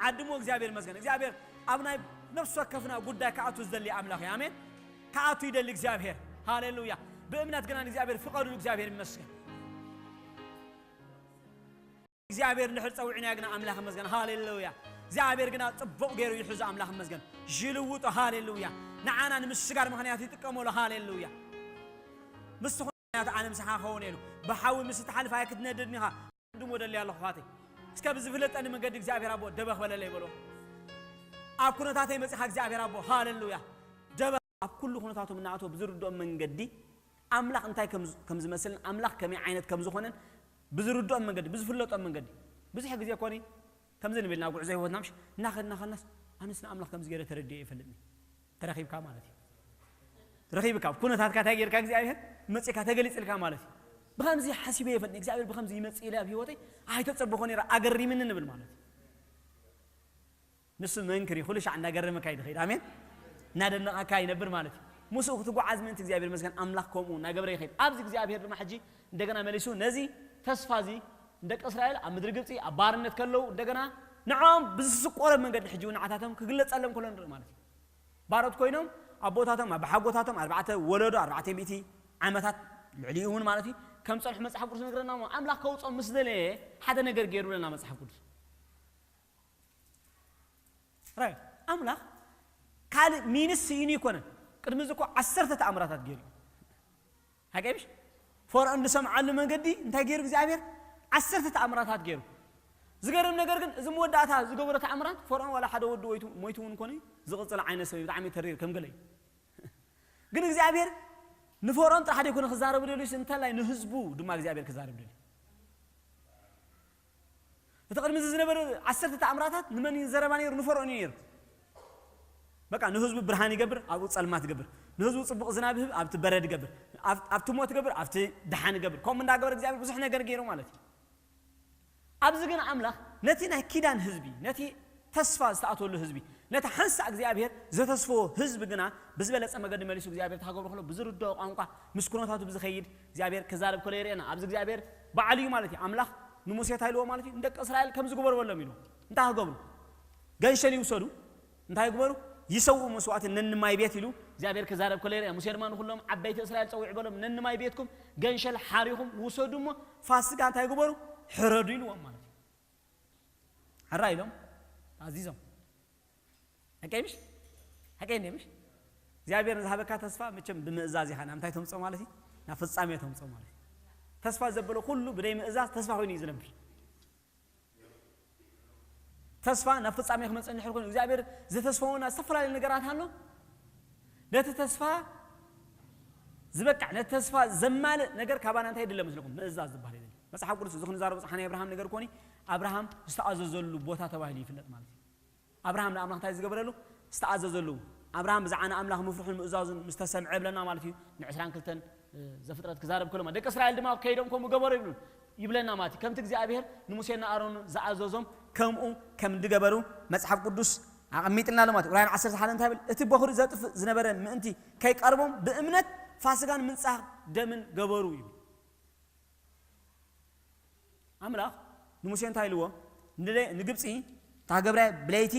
ዓድሞ እግዚኣብሔር ይመስገን። እግዚኣብሔር ኣብ ናይ ነፍሲ ወከፍና ጉዳይ ክኣቱ ዝደሊ ኣምላኽ እዩ። ኣሜን። ክኣቱ ይደሊ እግዚኣብሔር። ሃሌሉያ። ብእምነት ግና እግዚኣብሔር ፍቐዱሉ። እግዚኣብሔር ይመስገን። እግዚኣብሔር እንድሕር ጸዊዕና ግና ኣምላኽ ይመስገን። ሃሌሉያ። እግዚኣብሔር ግና ጽቡቕ ገይሩ ይሕዞ። ኣምላኽ ይመስገን። ይልውጦ። ሃሌሉያ። ንዓና ንምስጋር ምኽንያት ይጥቀመሉ። ሃሌሉያ። ምስ ዝኾነ ምኽንያት ኣነ ምሳኻ ኸውን ኢሉ ብሓዊ ምስ ትሓልፍ ኣይክትነድድን ኢኻ። ድሞ ደሊ ኣለኹ ፋተይ። እስከ ብዝፍለጠኒ መንገዲ እግዚኣብሔር ኣቦ ደበኽ በለለይ በሎ። ኣብ ኩነታተይ መጺኻ እግዚኣብሔር ኣቦ። ሃሌሉያ። ደበኽ ኣብ ኩሉ ኩነታቶም እናእተወ ብዝርድኦም መንገዲ ኣምላኽ እንታይ ከም ከም ዝመስልን ኣምላኽ ከመይ ዓይነት ከም ዝኾነን ብዝርድኦም መንገዲ፣ ብዝፍለጦም መንገዲ። ብዙሕ ግዜ ኮኒ ከምዚ ንብል ናብ ጉዕዞ ህይወትና ምሽ እናኸድና ከናስ ኣነስ ንኣምላኽ ከምዚ ገይረ ተረድኤ ይፈልጥኒ። ተረኺብካ ማለት እዩ። ረኺብካ ኣብ ኩነታትካ እንታይ ጌርካ እግዚኣብሔር መጺእካ ተገሊጽልካ ማለት እዩ። ብኸምዚ ሓሲበ ይፈልጥኒ እግዚኣብሔር ብኸምዚ ይመጽእ ኢለ ኣብ ህይወተይ ኣይተጸበኾ ነይረ ኣገሪምኒ ንብል ማለት እዩ። ንሱ መንክር እዩ፣ ኩሉ ሻዕ እንዳገረመካ እዩ ዝኸይድ። ኣሜን። እናደነቐካ ይነብር ማለት እዩ። ምስኡ ክትጓዓዝ ምእንቲ እግዚኣብሔር መስገን ኣምላኽ ከምኡ እናገበረ ይኸይድ። ኣብዚ እግዚኣብሔር ድማ ሕጂ እንደገና መሊሱ ነዚ ተስፋ እዚ ንደቂ እስራኤል ኣብ ምድሪ ግብጺ ኣብ ባርነት ከለዉ እንደገና ንዕኦም ብዝስቆረ መንገዲ ሕጂ እውን ንዓታቶም ክግለጸሎም ከሎ ንርኢ ማለት እዩ። ባሮት ኮይኖም ኣቦታቶም ኣብ ሓጎታቶም ኣርባዕተ ወለዶ ኣርባዕተ ሚእቲ ዓመታት ልዕሊኡ እውን ማለት እዩ ከም ጸንሑ መጽሓፍ ቅዱስ ነግረና እሞ ኣምላኽ ከውጾም ምስ ደለየ ሓደ ነገር ገይሩ ብለና መጽሓፍ ቅዱስ። ራይ ኣምላኽ ካልእ ሚንስ ስኢኑ ይኮነን። ቅድሚ እዚ እኮ ዓሰርተ ተኣምራታት ገይሩ እዩ። ሓቂ ምሽ? ፈርዖን ዝሰምዓሉ መንገዲ እንታይ ገይሩ እግዚኣብሔር? ዓሰርተ ተኣምራታት ገይሩ። ዝገርም ነገር ግን እዚ መወዳእታ ዝገበሮ ተኣምራት ፈርዖን ዋላ ሓደ ወዲ ወይቱ ሞይቱ እውን ኮነ ዝቕጽል ዓይነት ሰብ እዩ። ብጣዕሚ ተሪር ከም ገለ እዩ። ግን እግዚኣብሔር ንፈርዖን ጥራሕ ደይኮነ ክዛረብ ደልዩስ እንተላይ ንህዝቡ ድማ እግዚኣብሔር ክዛረብ ደልዩ። እቲ ቅድሚ እዚ ዝነበረ ዓሰርተ ተኣምራታት ንመን እዩ ዘረባ ነይሩ? ንፈርዖን እዩ ነይሩ። በቃ ንህዝቡ ብርሃን ይገብር፣ ኣብኡ ጸልማት ይገብር። ንህዝቡ ጽቡቕ ዝናብ ይህብ፣ ኣብቲ በረድ ይገብር። ኣብ- ኣብቲ ሞት ይገብር፣ ኣብቲ ደሓን ይገብር። ከምኡ እንዳገበረ እግዚኣብሔር ብዙሕ ነገር ገይሩ ማለት እዩ። ኣብዚ ግን ኣምላኽ ነቲ ናይ ኪዳን ህዝቢ፣ ነቲ ተስፋ ዝተኣተወሉ ህዝቢ፣ ነቲ ሓንሳእ እግዚኣብሔር ዘተስፈዎ ህዝቢ ግና ብዝበለጸ መገዲ መሊሱ እግዚኣብሔር ተሃገብሩ ከሎ ብዝርድኦ ቋንቋ ምስ ኩነታቱ ብዝኸይድ እግዚኣብሔር ክዛረብ ከሎ የርእየና። ኣብዚ እግዚኣብሔር ባዕሉ እዩ ማለት እዩ። ኣምላኽ ንሙሴ እንታይ ኢልዎ ማለት እዩ? ንደቂ እስራኤል ከምዚ ግበሩ በሎም ኢሉ። እንታይ ክገብሩ? ገንሸል ይውሰዱ። እንታይ ግበሩ? ይሰውኡ መስዋእቲ ነንማይ ቤት ኢሉ እግዚኣብሔር ክዛረብ ከሎ የርእየና። ሙሴ ድማ ንኹሎም ዓበይቲ እስራኤል ጸዊዑ በሎም፣ ነንማይ ቤትኩም ገንሸል ሓሪኹም ውሰዱ እሞ ፋሲጋ እንታይ ግበሩ? ሕረዱ ኢልዎም ማለት እዩ። ሕራ ኢሎም ታዚዞም። ሓቀይ ምሽ? ሓቀይ እንደ ምሽ? እግዚኣብሔር ንዝሃበካ ተስፋ መቸም ብምእዛዝ ኢኻ ናብ እንታይ ተምጾ ማለት እዩ? ናብ ፍጻሜ ተምጾ ማለት እዩ። ተስፋ ዘበለ ኩሉ ብደይ ምእዛዝ ተስፋ ኮይኑ እዩ ዝነብር። ተስፋ ናብ ፍጻሜ ክመጽእ እንድሕር ኮይኑ እግዚኣብሔር ዝተስፈወና ዝተፈላለዩ ነገራት ኣሎ። ነቲ ተስፋ ዝበቃዕ ነቲ ተስፋ ዘማልእ ነገር ካባና እንታይ ይድለ መስለኩም? ምእዛዝ ዝበሃል ይድለ። መጽሓፍ ቅዱስ እዚ ክንዛረብ ዝጸሓና ኣብርሃም ነገር ኮኒ ኣብርሃም ዝተኣዘዘሉ ቦታ ተባሂሉ ይፍለጥ ማለት እዩ። ኣብርሃም ንኣምላኽ እንታይ ዝገበረሉ? ዝተኣዘዘሉ። ኣብርሃም ብዛዕባ ንኣምላኽ ምፍርሑን ምእዛዙን ምስ ተሰምዐ ይብለና ማለት እዩ። ን22 ዘፍጥረት ክዛረብ ከሎ ማለት ደቂ እስራኤል ድማ ከይዶም ከምኡ ገበሩ ይብሉ ይብለና ማለት እዩ። ከምቲ እግዚኣብሔር ንሙሴና ኣሮን ዝኣዘዞም ከምኡ ከም ዝገበሩ መጽሓፍ ቅዱስ ኣቐሚጥልና ኣሎ ማለት እዩ። ራእይ ዓሰርተ ሓደ እንታይ ይብል? እቲ በኹሪ ዘጥፍእ ዝነበረ ምእንቲ ከይቀርቦም ብእምነት ፋስጋን ምንጻህ ደምን ገበሩ ይብል። ኣምላኽ ንሙሴ እንታይ ኢልዎ? ንደ- ንግብፂ ታገብረ ብለይቲ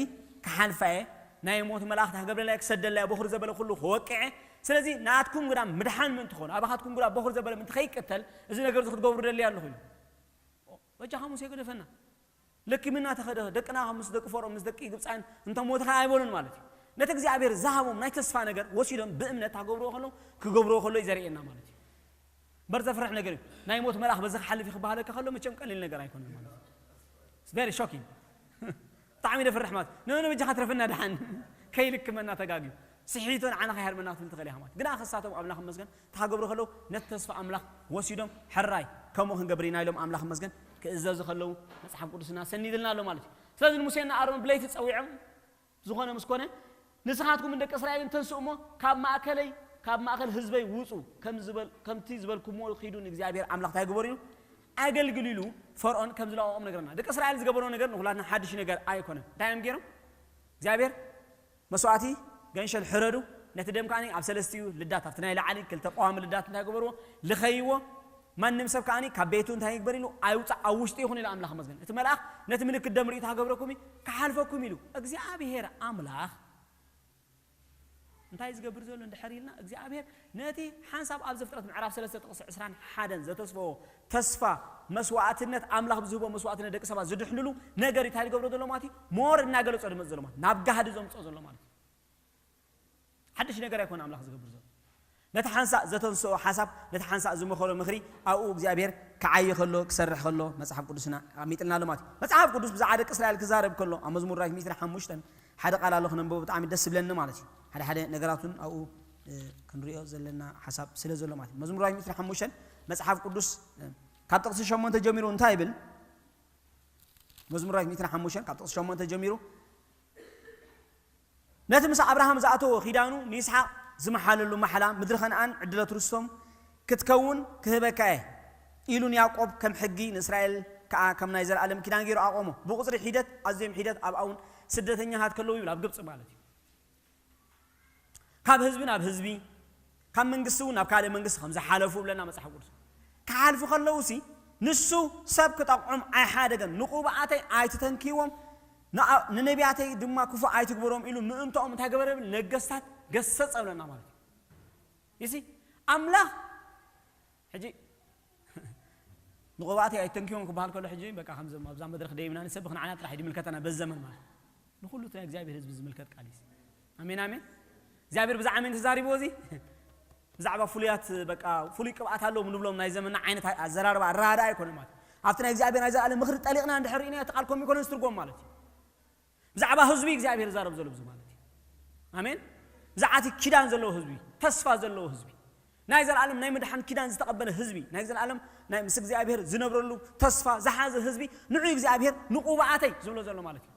ክሓልፋ እየ፣ ናይ ሞት መልኣኽ ታገብረላይ ክሰደላይ በኹሪ ዘበለ ኩሉ ክወቅዐ። ስለዚ ንኣትኩም ግዳ ምድሓን ምእንቲ ኾኑ፣ ኣባኻትኩም ግዳ በኹሪ ዘበለ ምእንቲ ከይቅተል እዚ ነገር እዚ ክትገብሩ ደልየ ኣለኹ ኢሉ። በጃኻ ሙሴ ግደፈና። ለኪምና ተኸደ ደቅና ምስ ደቂ ፈርዖን ምስ ደቂ ግብፃን እንተ ሞትኻ ኣይበሉን ማለት እዩ። ነቲ እግዚኣብሔር ዝሃቦም ናይ ተስፋ ነገር ወሲዶም ብእምነት ታገብርዎ ከሎ ክገብርዎ ከሎ እዩ ዘርእየና ማለት እዩ። በር ዘፍርሕ ነገር እዩ። ናይ ሞት መልኣኽ በዚ ክሓልፍ እዩ ክበሃለካ ከሎ መቸም ቀሊል ነገር ኣይኮነን ማለት እዩ። It's very shocking። ብጣዕሚ ደፍርሕ ማለት ነው። በጃኻ ትረፍና ደሓን ከይልክመና ተጋግዩ ስሒቶ ንዓና ከይሃርመና ክትብል ትኽእል ኢኻ ማለት ግና ክሳቶም ኣምላኽ መስገን ተሃገብሩ ከለዉ ነቲ ተስፋ ኣምላኽ ወሲዶም ሕራይ ከምኡ ክንገብር ኢና ኢሎም ኣምላኽ መስገን ክእዘዙ ከለዉ መጽሓፍ ቅዱስና ሰኒድልና ኣሎ ማለት እዩ። ስለዚ ንሙሴና ኣሮን ብለይቲ ጸዊዖም ዝኾነ ምስ ኮነ ንስኻትኩም ንደቂ እስራኤልን ተንስኡ እሞ ካብ ማእከለይ ካብ ማእከል ህዝበይ ውጹ ከም ዝበል- ከምቲ ዝበልኩምዎ ኺዱ ንእግዚኣብሔር ኣምላኽ እንታይ ግበሩ ኢሉ ኣገልግሉ ኢሉ ፈርዖን ከም ዝለቀቖም ነገርና። ደቂ እስራኤል ዝገበሮ ነገር ንኹላትና ሓድሽ ነገር ኣይኮነን። እንታይ እዮም ገይሮም? እግዚኣብሔር መስዋእቲ ገንሸል ሕረዱ፣ ነቲ ደም ከኣ ኣብ ሰለስቲኡ ልዳት ኣብቲ ናይ ላዕሊ ክልተ ቀዋሚ ልዳት እንታይ ገበርዎ? ልኸይዎ። ማንም ሰብ ከኣኒ ካብ ቤቱ እንታይ ይግበር ኢሉ ኣይውፃእ፣ ኣብ ውሽጢ ይኹን ኢሉ ኣምላኽ መስገን። እቲ መልኣኽ ነቲ ምልክት ደም ርእዩ ተሃገብረኩም እዩ፣ ክሓልፈኩም ኢሉ እግዚኣብሔር ኣምላኽ እንታይ ዝገብር ዘሎ እንድሕር ኢልና እግዚኣብሔር ነቲ ሓንሳብ ኣብ ዘፍጥረት ምዕራፍ ሰለስተ ጥቕሲ ዕስራን ሓደን ዘተስፈዎ ተስፋ መስዋዕትነት ኣምላኽ ብዝህቦ መስዋዕትነት ደቂ ሰባት ዝድሕንሉ ነገር እንታይ ዝገብሮ ዘሎ ማለት እዩ። ሞር እናገለጾ ድመፅ ዘሎ ማለት ናብ ጋህዲ ዘምፅኦ ዘሎ ማለት እዩ። ሓድሽ ነገር ኣይኮነ ኣምላኽ ዝገብር ዘሎ። ነቲ ሓንሳእ ዘተንስኦ ሓሳብ፣ ነቲ ሓንሳእ ዝመኸሮ ምኽሪ ኣብኡ እግዚኣብሔር ክዓይ ከሎ ክሰርሕ ከሎ መጽሓፍ ቅዱስና ኣሚጥልና ኣሎ ማለት እዩ። መጽሓፍ ቅዱስ ብዛዕባ ደቂ እስራኤል ክዛረብ ከሎ ኣብ መዝሙር ዳዊት ሚእቲ ሓሙሽተ ሓደ ቃል ኣሎ ክነንብቦ ብጣዕሚ ደስ ዝብለኒ ማለት እዩ። ሓደ ሓደ ነገራቱን ኣብኡ ክንሪኦ ዘለና ሓሳብ ስለ ዘሎ ማለት እዩ። መዝሙር ዳዊት ሚእቲ ሓሙሽተ መጽሓፍ ቅዱስ ካብ ጥቕሲ ሸሞንተ ጀሚሩ እንታይ ይብል? መዝሙር ዳዊት ሚእቲ ሓሙሽተ ካብ ጥቕሲ ሸሞንተ ጀሚሩ ነቲ ምስ ኣብርሃም ዝኣተዎ ኺዳኑ ንይስሓቅ ዝመሓለሉ ማሕላ ምድሪ ከነኣን ዕድለት ርስቶም ክትከውን ክህበካ እየ ኢሉ ንያዕቆብ ከም ሕጊ ንእስራኤል ከዓ ከም ናይ ዘለኣለም ኪዳን ገይሩ ኣቆሞ። ብቁፅሪ ሒደት ኣዝዮም ሒደት ኣብኣውን ስደተኛታት ከለዉ ይብል ኣብ ግብፂ ማለት እዩ። ካብ ህዝቢ ናብ ህዝቢ ካብ መንግስቲ እውን ናብ ካልእ መንግስቲ ከም ዝሓለፉ ብለና መፅሓፍ ቅዱስ። ክሓልፉ ከለውሲ ንሱ ሰብ ክጠቕዖም ኣይሓደገን። ንቁብኣተይ ኣይትተንክዎም፣ ንነቢያተይ ድማ ክፉእ ኣይትግበሮም ኢሉ ምእንትኦም እንታይ ገበረ ብል ነገስታት ገሰጸ ብለና ማለት እዩ። ይሲ ኣምላኽ ሕጂ ንቑባእቲ ኣይተንክዮም ክበሃል ከሎ ሕጂ በቃ ከምዚ ኣብዛ መድረኽ ደይብና ንሰብኽ ንዓና ጥራሕ ድምልከተና በዚ ዘመን ማለት ንኩሉ እቲ ናይ እግዚኣብሔር ህዝቢ ዝምልከት ቃል እዩ። ኣሜን ኣሜን። እግዚኣብሔር ብዛዕባ መን ተዛሪብዎ እዚ ብዛዕባ ፍሉያት በቃ ፍሉይ ቅብኣት ኣለዎም ንብሎም ናይ ዘመንና ዓይነት ኣዘራርባ ኣረዳድኣ ኣይኮነ ማለት ኣብቲ ናይ እግዚኣብሔር ናይ ዘላለም ምኽሪ ጠሊቕና እንድሕር ርኢና እቲ ቃል ከምኡ ይኮነ ዝትርጎም ማለት እዩ። ብዛዕባ ህዝቢ እግዚኣብሔር ዛረብ ዘሎ ብዙ ማለት እዩ። ኣሜን። ብዛዕባ እቲ ኪዳን ዘለዎ ህዝቢ፣ ተስፋ ዘለዎ ህዝቢ፣ ናይ ዘላለም ናይ ምድሓን ኪዳን ዝተቐበለ ህዝቢ፣ ናይ ዘላለም ናይ ምስ እግዚኣብሔር ዝነብረሉ ተስፋ ዝሓዘ ህዝቢ ንዑ እግዚኣብሔር ንቑባኣተይ ዝብሎ ዘሎ ማለት እዩ።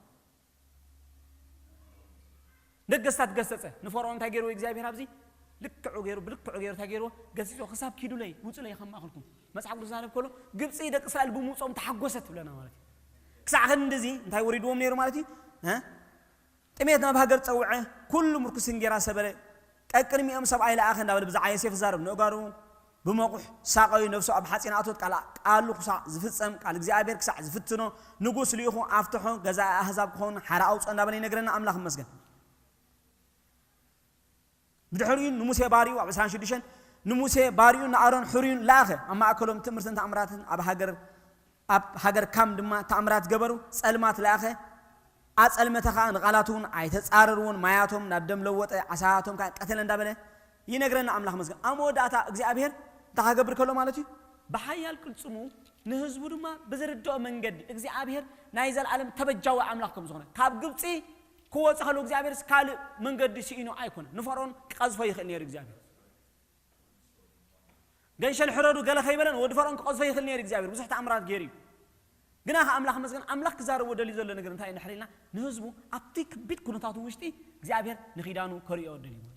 ነገስታት ገሰጸ። ንፈርዖን እንታይ ገይርዎ እግዚኣብሔር ኣብዚ ልክዑ ገይሩ ብልክዑ ገይሩ እንታይ ገይርዎ ገሲጾ ክሳብ ኪዱለይ ውጹለይ ከም ማእኸልኩም መጽሓፍ ቅዱስ ዛረብ ከሎ ግብጺ ደቂ እስራኤል ብምውጾም ተሓጎሰት ትብለና ማለት እዩ። ክሳዕ ክንድዚ እንታይ ወሪድዎም ነይሩ ማለት እዩ። ጥሜት ናብ ሃገር ጸውዐ፣ ኩሉ ምርኩስ እንጌራ ሰበረ፣ ቀቅድሚኦም ሰብኣይ ለኣኸ እንዳበለ ብዛዕባ ዮሴፍ ዛረብ ንእጋሩ ብመቑሕ ሳቐዩ ነፍሱ ኣብ ሓፂን ኣቶት ቃል ቃሉ ክሳዕ ዝፍፀም ቃል እግዚኣብሔር ክሳዕ ዝፍትኖ ንጉስ ልኢኹ ኣፍትሖ ገዛ ኣህዛብ ክኸውን ሓራ ኣውፅኦ እንዳበለ ይነግረና ኣምላኽ ይመስገን። ብድሕሪኡ ንሙሴ ባሪኡ ኣብ ዕስራን ሽዱሽተን ንሙሴ ባሪኡ ንኣሮን ሕሩዩን ለኣኸ ኣብ ማእከሎም ትምህርትን ተኣምራትን ኣብ ሃገር ኣብ ሃገር ካም ድማ ተኣምራት ገበሩ ጸልማት ለኣኸ ኣጸልመተ ኸዓ ንቓላቱ እውን ኣይተጻረርዎን ማያቶም ናብ ደም ለወጠ ዓሳቶም ከዓ ቀተለ እንዳበለ ይነግረና ኣምላኽ መስገን ኣብ መወዳእታ እግዚኣብሔር እንታይ ክገብር ከሎ ማለት እዩ ብሓያል ቅልጽሙ ንህዝቡ ድማ ብዝርድኦ መንገዲ እግዚኣብሔር ናይ ዘለኣለም ተበጃዊ ኣምላኽ ከም ዝኾነ ካብ ግብፂ ክወፅ ከሎ እግዚኣብሔር ካልእ መንገዲ ስኢኑ ኣይኮነ ንፈርኦን ክቐዝፎ ይኽእል ነይሩ እግዚኣብሔር ገንሸል ሕረዱ ገለ ከይበለን ወዲ ፈርዖን ክቐዝፎ ይኽእል ነይሩ እግዚኣብሔር ብዙሕ ተኣምራት ገይሩ እዩ ግና ከ ኣምላኽ መስገን ኣምላኽ ክዛረቦ ደልዩ ዘሎ ነገር እንታይ እንድሕር ኢልና ንህዝቡ ኣብቲ ከቢድ ኩነታቱ ውሽጢ እግዚኣብሔር ንኺዳኑ ከርእዮ ደልዩ ማለት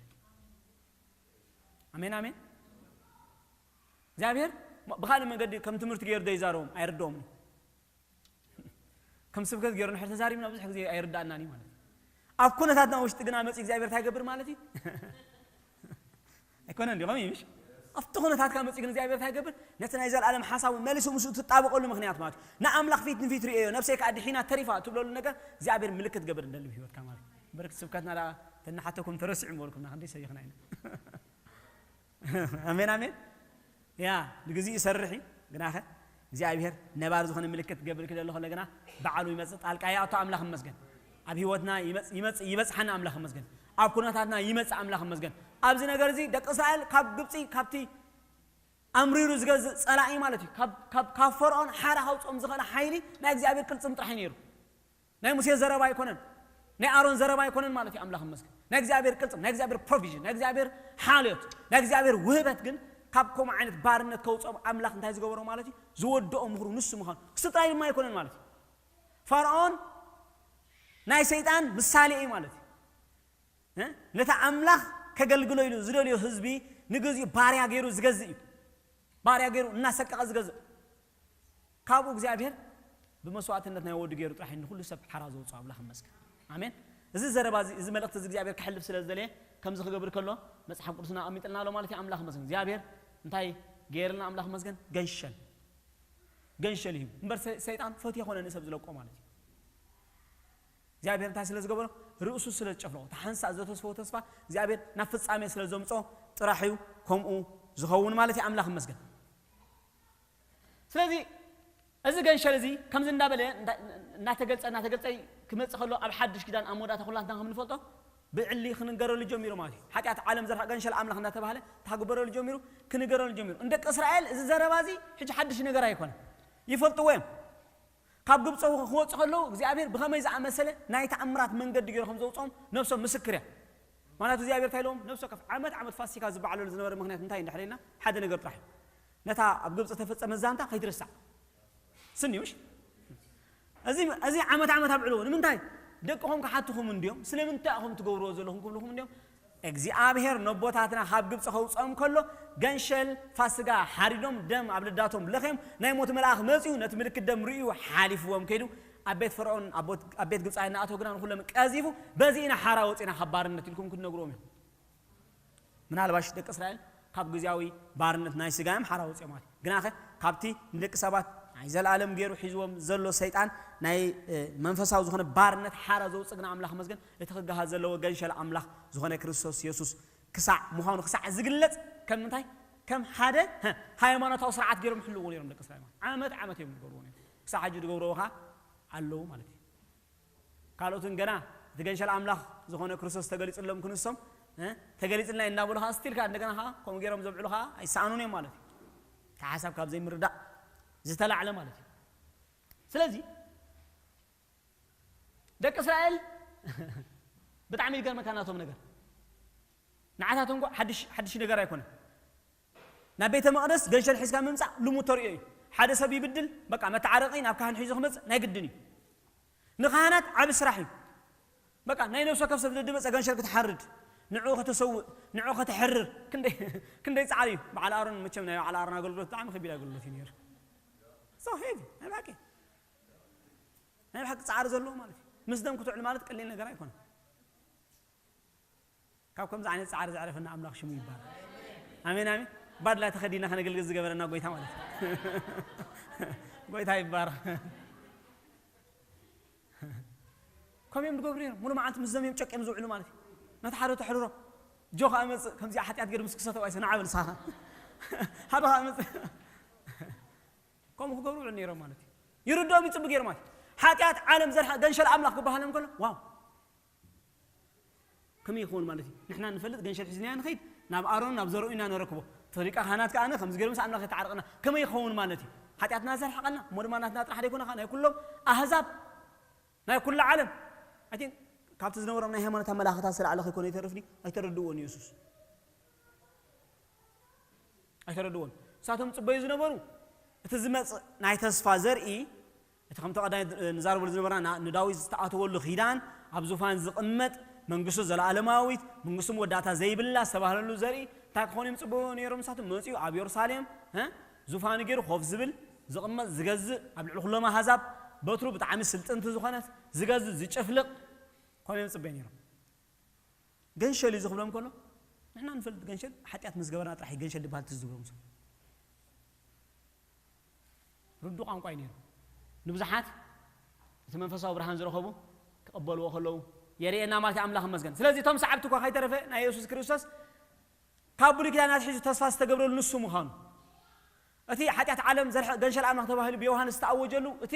ኣሜን ኣሜን እግዚኣብሔር ብኻልእ መንገዲ ከም ትምህርቲ ገይሩ ዘይዛረቦም ኣይርድኦምን ከም ስብከት ገይሩ ንሕር ተዛሪብና ብዙሕ ግዜ ኣይርዳእናን እዩ ማለት እዩ ኣብ ኩነታትና ውሽጢ ግና መፂ እግዚኣብሔር እንታይ ገብር ማለት እዩ ኣይኮነ እንዲ ከምኡ ምሽ ኣብቲ ኩነታትካ መፂ ግን እግዚኣብሔር እንታይ ገብር ነቲ ናይ ዘለኣለም ሓሳቡ መሊሱ ምስኡ ትጣበቀሉ ምክንያት ማለት እዩ ንኣምላኽ ፊት ንፊት ርእዮ ነብሰይ ከዓ ድሒና ተሪፋ ትብለሉ ነገር እግዚኣብሔር ምልክት ገብር እንደልብ ህይወትካ ማለት እዩ በርክ ስብከትና ተናሓተኩም ተረሲዑ ምበልኩም ናክንዲ ሰይኽና ኢና ኣሜን ኣሜን ያ ንግዜ ይሰርሕ እዩ ግናኸ እግዚኣብሔር ነባር ዝኾነ ምልክት ገብር ክደሎ ከሎ ግና በዓሉ ይመፅእ ጣልቃ ይኣቶ ኣምላኽ መስገን ኣብ ህይወትና ይበፅሓና ኣምላኽ መስገን ኣብ ኩነታትና ይመፅእ ኣምላኽ መስገን ኣብዚ ነገር እዚ ደቂ እስራኤል ካብ ግብፂ ካብቲ ኣምሪሩ ዝገዝእ ፀላኢ ማለት እዩ ካብ ፈርዖን ሓራ ካውፅኦም ዝኽእል ሓይሊ ናይ እግዚኣብሔር ቅልፅም ጥራሕ ነይሩ ናይ ሙሴ ዘረባ ኣይኮነን ናይ ኣሮን ዘረባ ኣይኮነን ማለት እዩ ኣምላኽ መስገን ናይ እግዚኣብሔር ቅልፅም ናይ እግዚኣብሔር ፕሮቪዥን ናይ እግዚኣብሔር ሓልዮት ናይ እግዚኣብሔር ውህበት ግን ካብ ከምኡ ዓይነት ባርነት ከውፅኦም ኣምላኽ እንታይ ዝገበሮ ማለት እዩ ዝወድኦ ምኽሩ ንሱ ምዃኑ ክሱ ጥራይ ድማ ኣይኮነን ማለት እዩ ፈርዖን ናይ ሰይጣን ምሳሌ እዩ ማለት እዩ ነቲ ኣምላኽ ከገልግሎ ኢሉ ዝደልዮ ህዝቢ ንግዚኡ ባርያ ገይሩ ዝገዝእ እዩ ባርያ ገይሩ እናሰቀቐ ዝገዝእ ካብኡ እግዚኣብሔር ብመስዋዕትነት ናይ ወዱ ገይሩ ጥራሕ ንኩሉ ሰብ ሓራ ዘውፅኦ ኣምላኽ መስገን ኣሜን እዚ ዘረባ እዚ እዚ መልእክቲ እዚ እግዚኣብሔር ክሕልፍ ስለ ዝደለየ ከምዚ ክገብር ከሎ መፅሓፍ ቅዱስና ኣሚጥልና ኣሎ ማለት እዩ ኣምላኽ መስገን እግዚኣብሔር እንታይ ገይርና ኣምላኽ መስገን ገንሸል ገንሸል እዩ እምበር ሰ- ሰይጣን ፈትዮ ኮነ ንሰብ ዝለቆ ማለት እዩ እግዚኣብሔር እንታይ ስለ ዝገበሮ ርእሱ ስለ ዝጨፍለቆ እታ ሓንሳእ ዘተስፈዎ ተስፋ እግዚኣብሔር ናብ ፍጻሜ ስለ ዘምጾ ጥራሕ እዩ ከምኡ ዝኸውን ማለት እዩ ኣምላኽ መስገን ስለዚ እዚ ገንሸል እዚ ከምዚ እንዳበለ እንዳ- እናተገልጸ እናተገልጸ ክመጽእ ከሎ ኣብ ሓድሽ ኪዳን ኣብ መወዳእታ ኩላትና ከም ንፈልጦ ብዕሊ ክንገረሉ ጀሚሩ ማለት እዩ ሓጢኣት ዓለም ዘርሓ ገንሸል ኣምላኽ እንዳተባህለ ታግበረሉ ጀሚሩ ክንገረሉ ጀሚሩ ንደቂ እስራኤል እዚ ዘረባ እዚ ሕጂ ሓድሽ ነገር ኣይኮነ ይፈልጥዎ እዮም ካብ ግብፂ ክወፁ ከለዉ እግዚኣብሔር ብኸመይ ዝኣመሰለ ናይ ተኣምራት መንገዲ ገይሩ ከም ዘውፅኦም ነብሶም ምስክር እያ ማለት እግዚኣብሔር እንታይ ኢለዎም ነብሶ ከፍ ዓመት ዓመት ፋሲካ ዝበዓለሉ ዝነበረ ምክንያት እንታይ እንድሕር ኢልና ሓደ ነገር ጥራሕ እዩ ነታ ኣብ ግብፂ ተፈፀመ ዛንታ ከይትርሳዕ ስኒ ምሽ እዚ ዓመት ዓመት ኣብዕልዎ ንምንታይ ደቅኹም ክሓትኹም እንዲዮም ስለምንታይ ኢኹም ትገብርዎ ዘለኹም ክብልኹም እንዲዮም እግዚኣብሔር ነቦታትና ካብ ግብፂ ከውፅኦም ከሎ ገንሸል ፋስጋ ሓሪዶም ደም ኣብ ልዳቶም ለኽዮም ናይ ሞት መልኣኽ መፂኡ ነቲ ምልክት ደም ርእዩ ሓሊፍዎም ከይዱ ኣብ ቤት ፈርዖን ኣብ ቤት ግብፃውያን እናኣተው ግና ንኩሎም ቀዚፉ በዚ ኢና ሓራ ወፂና ካብ ባርነት ኢልኩም ክትነግርዎም እዮም ምናልባሽ ደቂ እስራኤል ካብ ግዜያዊ ባርነት ናይ ስጋ እዮም ሓራ ወፂኦም ማለት ግናኸ ካብቲ ንደቂ ሰባት ናይ ዘለኣለም ገይሩ ሒዝዎም ዘሎ ሰይጣን ናይ መንፈሳዊ ዝኾነ ባርነት ሓራ ዘውፅእ ግና ኣምላኽ መስገን እቲ ክገሃ ዘለዎ ገንሸል ኣምላኽ ዝኾነ ክርስቶስ የሱስ ክሳዕ ምዃኑ ክሳዕ ዝግለፅ ከም ምንታይ ከም ሓደ ሃይማኖታዊ ስርዓት ገይሮም ሕልዎ ነይሮም ደቂ እስራኤል ዓመት ዓመት እዮም ዝገብርዎ ነይሮም ክሳዕ ሕጂ ዝገብርዎ ከዓ ኣለዉ ማለት እዩ ካልኦትን ገና እቲ ገንሸል ኣምላኽ ዝኾነ ክርስቶስ ተገሊፅሎም ክንሶም ተገሊፅልና እናበሉ ከዓ ስቲል ከዓ እንደገና ከዓ ከምኡ ገይሮም ዘብዕሉ ከዓ ኣይሰኣኑን እዮም ማለት እዩ እቲ ሓሳብ ካብ ዘይምርዳእ ዝተላዕለ ማለት እዩ ስለዚ ደቂ እስራኤል ብጣዕሚ ይገርመካ ናቶም ነገር ንዓታቶም ሓድሽ ነገር ኣይኮነን ናብ ቤተ መቕደስ ገንሸል ሒዝካ ምምፃእ ልሙድ ተርእዮ እዩ ሓደ ሰብ ይብድል በቃ መተዓረቂ ናብ ካህን ሒዙ ክመፅእ ናይ ግድን እዩ ንካህናት ዓቢ ስራሕ እዩ በቃ ናይ ነብሲ ወከፍ ሰብ ዝመፀ ገንሸል ክትሓርድ ንዑ ከተሰውእ ንዑ ከተሕርር ክንደይ ፃዕሪ እዩ በዓል ኣሮን መቸም ናይ በዓል ኣሮን ኣገልግሎት ብጣዕሚ ከቢድ ኣገልግሎት እዩ ነይሩ so heavy ናይ ብሓቂ ናይ ብሓቂ ፃዕሪ ዘለዎ ማለት እዩ ምስ ደም ክትውዕል ማለት ቀሊል ነገር ኣይኮነን ካብ ከምዚ ዓይነት ፃዕሪ ዘዕረፈና ኣምላኽ ሽሙ ይባረክ ኣሜን ኣሜን ባድላ ተኸዲና ከነገልግል ዝገበረና ጎይታ ማለት እዩ ጎይታ ይባረክ ከም እዮም ዝገብሩ እዮም ሙሉ መዓልቲ ምስ ዘም እዮም ጨቅ እዮም ዝውዕሉ ማለት እዩ ነቲ ሓደ ተሕርሮ ጆ ከዓ መፅእ ከምዚኣ ሓጢኣት ገይሩ ምስ ክሰተው ኣይሰ ንዓበል ንስኻ ሓደ ከዓ መፅእ ከምኡ ክገብሩ ውዕሉ ነይሮም ማለት እዩ ይርድኦም ይፅቡ ገይሩ ማለት ሓጢኣት ዓለም ዘርሓ ገንሸል ኣምላኽ ክበሃሎም ከሎ ዋው ከመይ ይኸውን ማለት እዩ ንሕና ንፈልጥ ገንሸል ሒዝናዮ ንኸይድ ናብ ኣሮን ናብ ዘርኡ ኢና ነረክቦ እቲ ሊቀ ካህናት ከዓ ከምዚ ገይሩ ምስ ኣምላኽ የተዓርቀና ከመይ ይኸውን ማለት እዩ ሓጢኣትና ዘርሓቐና እሞ ድማ ናትና ጥራሕ ደይኮነ ናይ ኩሎም ኣህዛብ ናይ ኩሉ ዓለም ኣይ ቲንክ ካብቲ ዝነበሮም ናይ ሃይማኖት ኣመላኽታት ስላዕለ ከይኮነ ይተርፍ ድዩ ኣይተረድእዎን የሱስ ኣይተረድዎን እሳቶም ፅበዩ ዝነበሩ እቲ ዝመፅእ ናይ ተስፋ ዘርኢ እቲ ከምቲ ቀዳይ ንዛረበሉ ዝነበርና ንዳዊት ዝተኣተወሉ ኪዳን ኣብ ዙፋን ዝቕመጥ መንግስቱ ዘለኣለማዊት መንግስቱ መወዳእታ ዘይብላ ዝተባህለሉ ዘርኢ እንታይ ክኾኑ እዮም ፅበዩ ነይሮም ንሳቶም መፅኡ ኣብ የሩሳሌም ዙፋኑ ገይሩ ኮፍ ዝብል ዝቕመጥ ዝገዝእ ኣብ ልዕሊ ኩሎም ኣሃዛብ በትሩ ብጣዕሚ ስልጥንቲ ዝኾነት ዝገዝእ ዝጭፍልቕ ኮም እዮም ፅበዩ ነይሮም ገንሸል እዩ ዝኽብሎም ከሎ ንሕና ንፈልጥ ገንሸል ሓጢኣት ምስ ገበርና ጥራሕ ገንሸል ዝበሃል ትዝ ዝብሎም ሰብ ርዱ ቋንቋ እዩ ነይሩ ንብዙሓት እቲ መንፈሳዊ ብርሃን ዝረኸቡ ክቐበልዎ ከለዉ የርእየና ማለት ኣምላኽ መስገን ስለዚ እቶም ሰዓብቲ እኳ ከይተረፈ ናይ የሱስ ክርስቶስ ካብ ብሉይ ኪዳን ኣትሒዙ ተስፋ ዝተገብረሉ ንሱ ምዃኑ እቲ ሓጢኣት ዓለም ዘርሐ ገንሸል ኣምላኽ ተባሂሉ ብዮሃንስ ዝተኣወጀሉ እቲ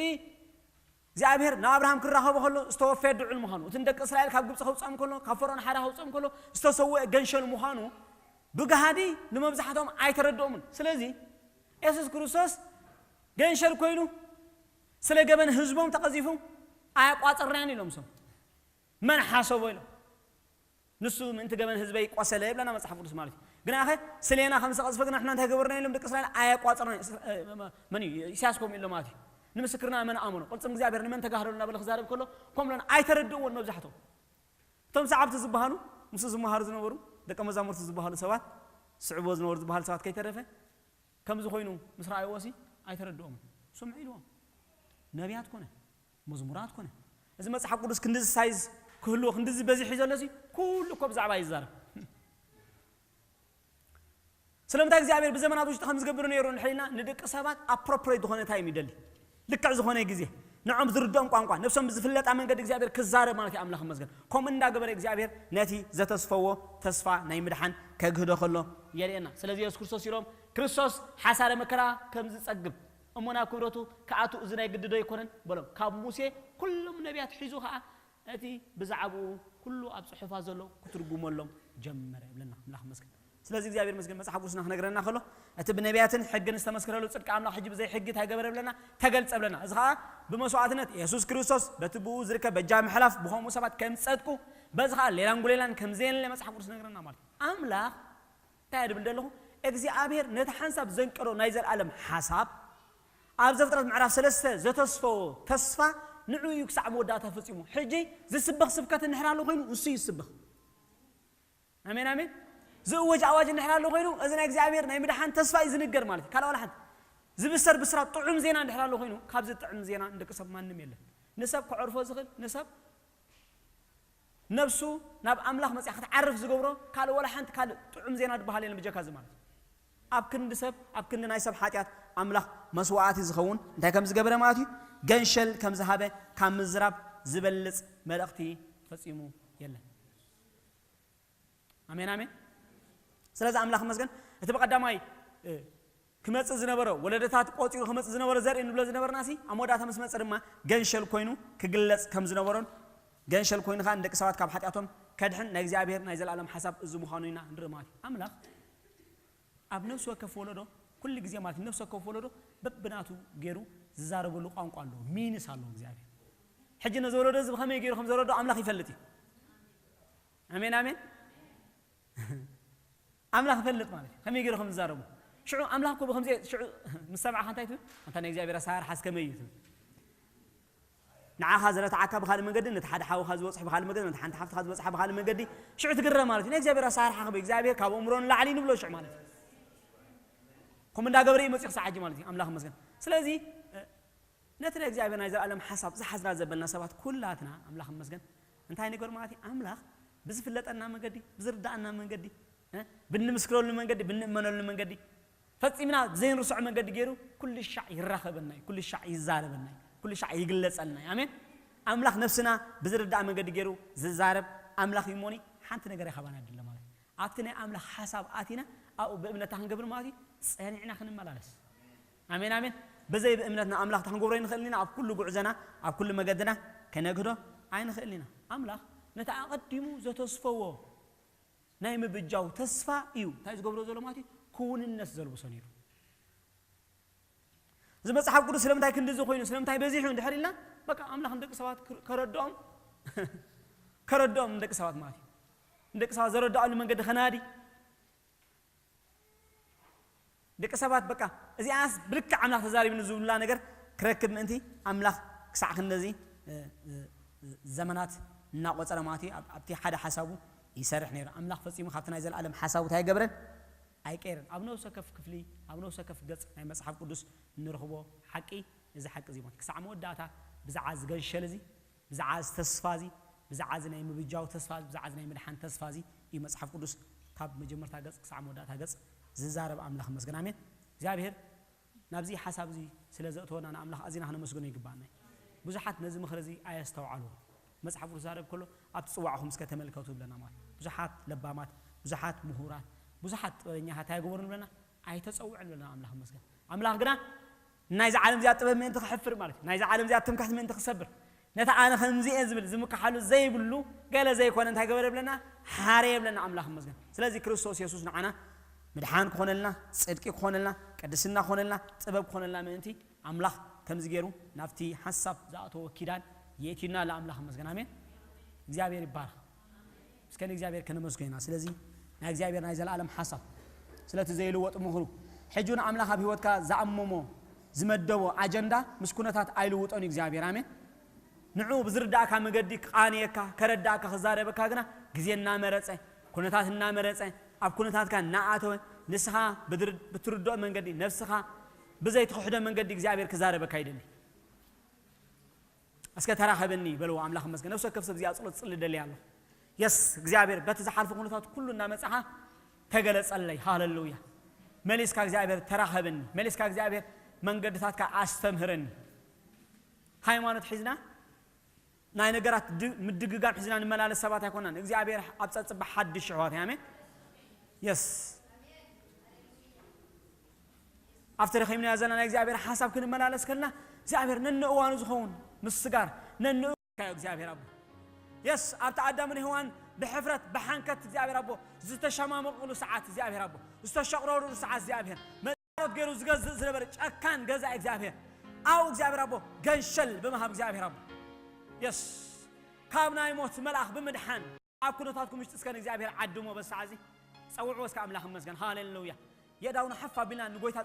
እግዚኣብሔር ንኣብርሃም ክራኸቦ ከሎ ዝተወፈየ ድዑል ምዃኑ እቲ ንደቂ እስራኤል ካብ ግብፂ ከውፅኦም ከሎ ካብ ፈርኦን ሓራ ከውፅኦም ከሎ ዝተሰወአ ገንሸል ምዃኑ ብግሃዲ ንመብዛሕትኦም ኣይተረድኦምን ስለዚ የሱስ ክርስቶስ ገንሸል ኮይኑ ስለ ገበን ህዝቦም ተቐዚፉ ኣያቋፅርናን ኢሎም ሶም መን ሓሰቦ ኢሎም ንሱ ምእንቲ ገበን ህዝበይ ቆሰለ ይብለና መፅሓፍ ቅዱስ ማለት እዩ ግናኸ ስሌና ከም ዝተቐዝፈ ግና ንሕና እንታይ ገበርና ኢሎም ደቂ እስራኤል ኣየቋፅርና መን እዩ ኢሳያስ ከምኡ ኢሎ ማለት እዩ ንምስክርና መን ኣመኖ ቅልፅም እግዚኣብሔር ንመን ተጋህደሉ እናበለ ክዛረብ ከሎ ከምሎን ኣይተረድእዎን መብዛሕትኦም እቶም ሰዓብቲ ዝበሃሉ ምስ ዝመሃሩ ዝነበሩ ደቀ መዛሙርቲ ዝበሃሉ ሰባት ስዕቦ ዝነበሩ ዝበሃሉ ሰባት ከይተረፈ ከምዚ ኮይኑ ምስ ረኣይዎ ሲ ኣይተረድኦምን ስምዑ ኢልዎም ነቢያት ኮነ መዝሙራት ኮነ እዚ መፅሓፍ ቅዱስ ክንድዚ ሳይዝ ክህልዎ ክንድዚ በዚሑ ዘሎ ሲ ኩሉ እኮ ብዛዕባ ይዛረብ ስለምንታይ እግዚኣብሔር ብዘመናት ውሽጢ ከም ዝገብር ነይሩ እንድሕር ኢልና፣ ንደቂ ሰባት ኣፕሮፕሬት ዝኾነ ታይም ይደሊ። ልክዕ ዝኾነ ግዜ፣ ንዖም ዝርድኦም ቋንቋ፣ ነብሶም ብዝፍለጣ መንገዲ እግዚኣብሔር ክዛረብ ማለት እዩ። ኣምላኽ ይመስገን። ከምኡ እንዳገበረ እግዚኣብሔር ነቲ ዘተስፈዎ ተስፋ ናይ ምድሓን ከግህዶ ከሎ የርእየና። ስለዚ የሱስ ክርስቶስ ኢሎም፣ ክርስቶስ ሓሳረ መከራ ከም ዝጸግብ እሞ ናብ ክብረቱ ክኣቱ እዚ ናይ ግዲ ዶ ኣይኮነን በሎም። ካብ ሙሴ ኩሎም ነቢያት ሒዙ ኸኣ እቲ ብዛዕባኡ ኩሉ ኣብ ጽሑፋት ዘሎ ክትርጉመሎም ጀመረ ይብለና። ኣምላኽ ይመስገን። ስለዚ እግዚኣብሔር ይመስገን፣ መጽሓፍ ቅዱስና ክነግረና ከሎ፣ እቲ ብነቢያትን ሕግን ዝተመስከረሉ ጽድቂ ኣምላኽ ሕጂ ብዘይ ሕጊ እንታይ ገበረ ብለና? ተገልጸ ብለና። እዚ ኸኣ ብመስዋዕትነት የሱስ ክርስቶስ በቲ ብኡ ዝርከብ በጃ ምሕላፍ ብኸምኡ ሰባት ከም ዝጸድቁ፣ በዚ ኸኣ ሌላን ጉሌላን ከም ዘየለ መጽሓፍ ቅዱስ ነግረና ማለት እዩ። ኣምላኽ እንታይ እየ ድብል ዘለኹ? እግዚኣብሔር ነቲ ሓንሳብ ዘንቀዶ ናይ ዘለኣለም ሓሳብ ኣብ ዘፍጥረት ምዕራፍ ሰለስተ ዘተስፈዎ ተስፋ ንዑ እዩ ክሳዕ መወዳእታ ፈጺሙ። ሕጂ ዝስበኽ ስብከት እንድሕር ኣሎ ኮይኑ፣ እሱ ይስበኽ። ኣሜን፣ ኣሜን። ዝእወጅ ኣዋጅ እንድሕር ኣሎ ኮይኑ፣ እዚ ናይ እግዚኣብሔር ናይ ምድሓን ተስፋ እዩ ዝንገር ማለት እዩ። ካልእ ዋላ ሓንቲ ዝብሰር ብስራት ጥዑም ዜና እንድሕር ኣሎ ኮይኑ፣ ካብዚ ጥዑም ዜና ንደቂ ሰብ ማንም የለን። ንሰብ ከዕርፎ ዝኽእል፣ ንሰብ ነብሱ ናብ ኣምላኽ መጽያ ክትዓርፍ ዝገብሮ ካልእ ዋላ ሓንቲ ካልእ ጥዑም ዜና ዝበሃል የለን ብጀካ እዚ ማለት እዩ። ኣብ ክንዲ ሰብ፣ ኣብ ክንዲ ናይ ሰብ ሓጢኣት ኣምላኽ መስዋዕቲ ዝኸውን እንታይ ከም ዝገበረ ማለት እዩ፣ ገንሸል ከም ዝሃበ ካብ ምዝራብ ዝበልጽ መልእኽቲ ፈጺሙ የለን። ኣሜን፣ ኣሜን። ስለዚ ኣምላኽ ይመስገን፣ እቲ ብቐዳማይ፣ እ፣ ክመጽእ ዝነበረ፣ ወለደታት ቆጺሩ ክመጽእ ዝነበረ ዘርኢ ንብሎ ዝነበርና ሲ፣ ኣብ መወዳእታ ምስ መጸ ድማ ገንሸል ኮይኑ ክግለጽ ከም ዝነበሮን፣ ገንሸል ኮይኑ ኸኣ ንደቂ ሰባት ካብ ሓጢኣቶም ከድሕን ናይ እግዚኣብሔር ናይ ዘለኣለም ሓሳብ እዚ ምዃኑ ኢና ንርኢ ማለት እዩ። ኣምላኽ ኣብ ነፍሲ ወከፍ ወለዶ፣ ኩሉ ግዜ ማለት እዩ፣ ነፍሲ ወከፍ ወለዶ በብናቱ ገይሩ ዝዛረበሉ ቋንቋ ኣለዎ፣ ሚንስ ኣለዎ እግዚኣብሔር። ሕጂ ነዚ ወለዶ እዚ ብኸመይ ገይሩ ከም ዘረዶ ኣምላኽ ይፈልጥ እዩ። ኣሜን፣ ኣሜን። ኣምላኽ ይፈልጥ ማለት እዩ፣ ከመይ ገይሩ ከም ዝዛረቡ። ሽዑ ኣምላኽ እኮ ብኸምዚ፣ ሽዑ ምስ ሰማዕኻ እንታይ ትብል? ኣንታ ናይ እግዚኣብሔር ኣሰራርሓስ ከመይ እዩ ትብል? ንዓኻ ዝረትዓካ ብኻልእ መንገዲ፣ ነቲ ሓደ ሓውኻ ዝበጽሑ ብኻልእ መንገዲ፣ ነቲ ሓንቲ ሓፍትኻ ዝበጽሓ ብኻልእ መንገዲ፣ ሽዑ ትግረም ማለት እዩ። ናይ እግዚኣብሔር ኣሰራርሓ ከመይ? እግዚኣብሔር ካብ ኣእምሮ ንላዕሊ ንብሎ ሽዑ ማለት እዩ። ከምኡ እንዳገበረ እዩ መጺኡ ክሳዕ ሕጂ ማለት እዩ። ኣምላኽ ይመስገን። ስለዚ፣ እ፣ ነቲ ናይ እግዚኣብሔር ናይ ዘለኣለም ሓሳብ ዝሓዝና ዘበልና ሰባት ኩላትና፣ ኣምላኽ ይመስገን፣ እንታይ ንገር ማለት እዩ? ኣምላኽ ብዝፍለጠና መንገዲ፣ ብዝርዳኣና መንገዲ፣ እ፣ ብንምስክረሉ መንገዲ፣ ብንእመነሉ መንገዲ፣ ፈጺምና ዘይንርስዖ መንገዲ ገይሩ ኩሉ ሻዕ ይራኸበና እዩ፣ ኩሉ ሻዕ ይዛረበና እዩ፣ ኩሉ ሻዕ ይግለጸልና እዩ። ኣሜን። ኣምላኽ ነፍስና ብዝርዳእ መንገዲ ገይሩ ዝዛረብ ኣምላኽ እዩ እሞኒ፣ ሓንቲ ነገር ይኻባና ድለ ማለት እዩ። ኣብቲ ናይ ኣምላኽ ሓሳብ ኣቲና ኣብኡ ብእምነታ ክንገብር ማለት እዩ፣ ጸኒዕና ክንመላለስ። ኣሜን፣ ኣሜን። በዘይ ብእምነትና ኣምላኽ ክንገብሮ ኣይንኽእልን ኢና። ኣብ ኩሉ ጉዕዘና፣ ኣብ ኩሉ መገድና ከነግህዶ ኣይንኽእልን ኢና። ኣምላኽ ነቲ ኣቐዲሙ ዘተስፈዎ ናይ ምብጃው ተስፋ እዩ እንታይ ዝገብሮ ዘሎ ማለት እዩ፣ ክውንነት ዘልብሶ ነይሩ። እዚ መጽሓፍ ቅዱስ ስለምንታይ ክንድዚ ኮይኑ፣ ስለምንታይ በዚሑ እንድሕር ኢልና፣ በቃ ኣምላኽ ንደቂ ሰባት ክር-፣ ከረድኦም፣ ከረድኦም ንደቂ ሰባት ማለት እዩ። ንደቂ ሰባት ዘረድኣሉ መንገዲ ከናዲ፣ ደቂ ሰባት በቃ እዚኣስ ብልክዕ ኣምላኽ ተዛሪብኒ ዝብሉላ ነገር ክረክብ ምእንቲ ኣምላኽ ክሳዕ ክንደዚ፣ እ፣ እ፣ ዘመናት እናቆጸረ ማለት እዩ። ኣብ-፣ ኣብቲ ሓደ ሓሳቡ ይሰርሕ ነይሩ። ኣምላኽ ፈጺሙ ካብቲ ናይ ዘለኣለም ሓሳቡ እንታይ ኣይገብረን? ኣይቀይርን። ኣብ ነፍሲ ወከፍ ክፍሊ፣ ኣብ ነፍሲ ወከፍ ገጽ ናይ መጽሓፍ ቅዱስ እንረኽቦ ሓቂ፣ እዚ ሓቂ እዚ ማለት ክሳዕ መወዳእታ ብዛዕባ ዝገንሸል እዚ፣ ብዛዕባ እዚ ተስፋ እዚ፣ ብዛዕባ እዚ ናይ ምብጃው ተስፋ፣ ብዛዕባ እዚ ናይ ምድሓን ተስፋ እዚ እዩ መጽሓፍ ቅዱስ ካብ መጀመርታ ገጽ ክሳዕ መወዳእታ ገጽ ዝዛረብ። ኣምላኽ ይመስገን። ኣሜን። እግዚኣብሔር ናብዚ ሓሳብ እዚ ስለ ዘእተወና ንኣምላኽ ኣዚና ክነመስግኖ ይግባኣና እዩ። ብዙሓት ነዚ ምኽሪ እዚ ኣየስተውዓልዎ። መጽሓፍ ቅዱስ ዛረብ ከሎ ኣብቲ ጽዋዕኹም እስከ ተመልከቱ ይብለና ማለት እዩ። ብዙሓት ለባማት፣ ብዙሓት ምሁራት፣ ብዙሓት ጥበበኛታት እንታይ ይገብሩ ይብለና? ኣይተጸውዕን ይብለና። ኣምላኽ ይመስገን። ኣምላኽ ግና ናይዚ ዓለም እዚኣ ጥበብ ምእንቲ ክሕፍር ማለት እዩ። ናይዚ ዓለም እዚኣ ትምክሕቲ ምእንቲ ክሰብር። ነቲ ኣነ ከምዚ እየ ዝብል ዝምክሓሉ ዘይብሉ ገለ ዘይኮነ እንታይ ገበረ ይብለና? ሓረ ይብለና። ኣምላኽ ይመስገን። ስለዚ ክርስቶስ የሱስ ንዓና ምድሓን ክኾነልና፣ ጽድቂ ክኾነልና፣ ቅድስና ክኾነልና፣ ጥበብ ክኾነልና ምእንቲ ኣምላኽ ከምዚ ገይሩ ናብቲ ሓሳብ ዝኣተዎ ኪዳን የእትዩና ኣሎ። ኣምላኽ ይመስገን። ኣሜን። እግዚኣብሔር ይባረኽ። እስከ ንእግዚኣብሔር ከነመስግን ኢና። ስለዚ ናይ እግዚኣብሔር ናይ ዘለኣለም ሓሳብ፣ ስለቲ ዘይልወጥ ምኽሩ፣ ሕጂ እውን ኣምላኽ ኣብ ህይወትካ ዝኣመሞ ዝመደቦ ኣጀንዳ ምስ ኩነታት ኣይልውጦን እዩ እግዚኣብሔር። ኣሜን። ንዑ ብዝርዳእካ መገዲ ክቓንየካ፣ ከረዳእካ፣ ክዛረበካ ግና ግዜ እናመረጸ፣ ኩነታት እናመረጸ፣ ኣብ ኩነታትካ እናኣተወ፣ ንስኻ ብድር-፣ ብትርድኦ መንገዲ፣ ነፍስኻ ብዘይትኽሕዶ መንገዲ እግዚኣብሔር ክዛረበካ ይደሊ። እስከ ተራኸበኒ በልዎ። ኣምላኽ ይመስገን። ነፍሲ ወከፍ ሰብ እዚኣ ጸሎት ጽሊ ደልያ ኣለኹ። የስ እግዚኣብሔር በቲ ዝሓልፎ ኩነታት ኩሉ እናመጻኻ ተገለጸለይ። ሃሌሉያ። መሊስካ እግዚኣብሔር ተራኸብኒ፣ መሊስካ እግዚኣብሔር መንገድታትካ ኣስተምህርኒ። ሃይማኖት ሒዝና ናይ ነገራት ድ- ምድግጋም ሒዝና ንመላለስ ሰባት ኣይኮናን። እግዚኣብሔር ኣብ ጸጽባ ሓድሽ ይሕዋት ኣሜን። የስ ኣብቲ ረኺብናዮ ዘለና ናይ እግዚኣብሔር ሓሳብ ክንመላለስ ከልና እግዚኣብሔር ነንእዋኑ ዝኸውን ምስጋር ነንእካዮ እግዚኣብሔር ኣቦ የስ ኣብቲ ኣዳምን ሔዋን ብሕፍረት ብሓንከት እግዚኣብሔር ኣቦ ዝተሸማመቕሉ ሰዓት እግዚኣብሔር ኣቦ ዝተሸቕረሩሉ ሰዓት እግዚኣብሔር መሮት ገይሩ ዝገዝእ ዝነበረ ጨካን ገዛ እግዚኣብሔር ኣው እግዚኣብሔር ኣቦ ገንሸል ብምሃብ እግዚኣብሔር ኣቦ የስ ካብ ናይ ሞት መልኣኽ ብምድሓን ኣብ ኩነታትኩም ውሽጢ እስከ ንእግዚኣብሔር ዓድሞ በሳዕ እዚ ጸውዕዎ እስከ ኣምላኽ ይመስገን ሃሌሉያ የዳውና ሓፍ ኣቢልና ንጎይታ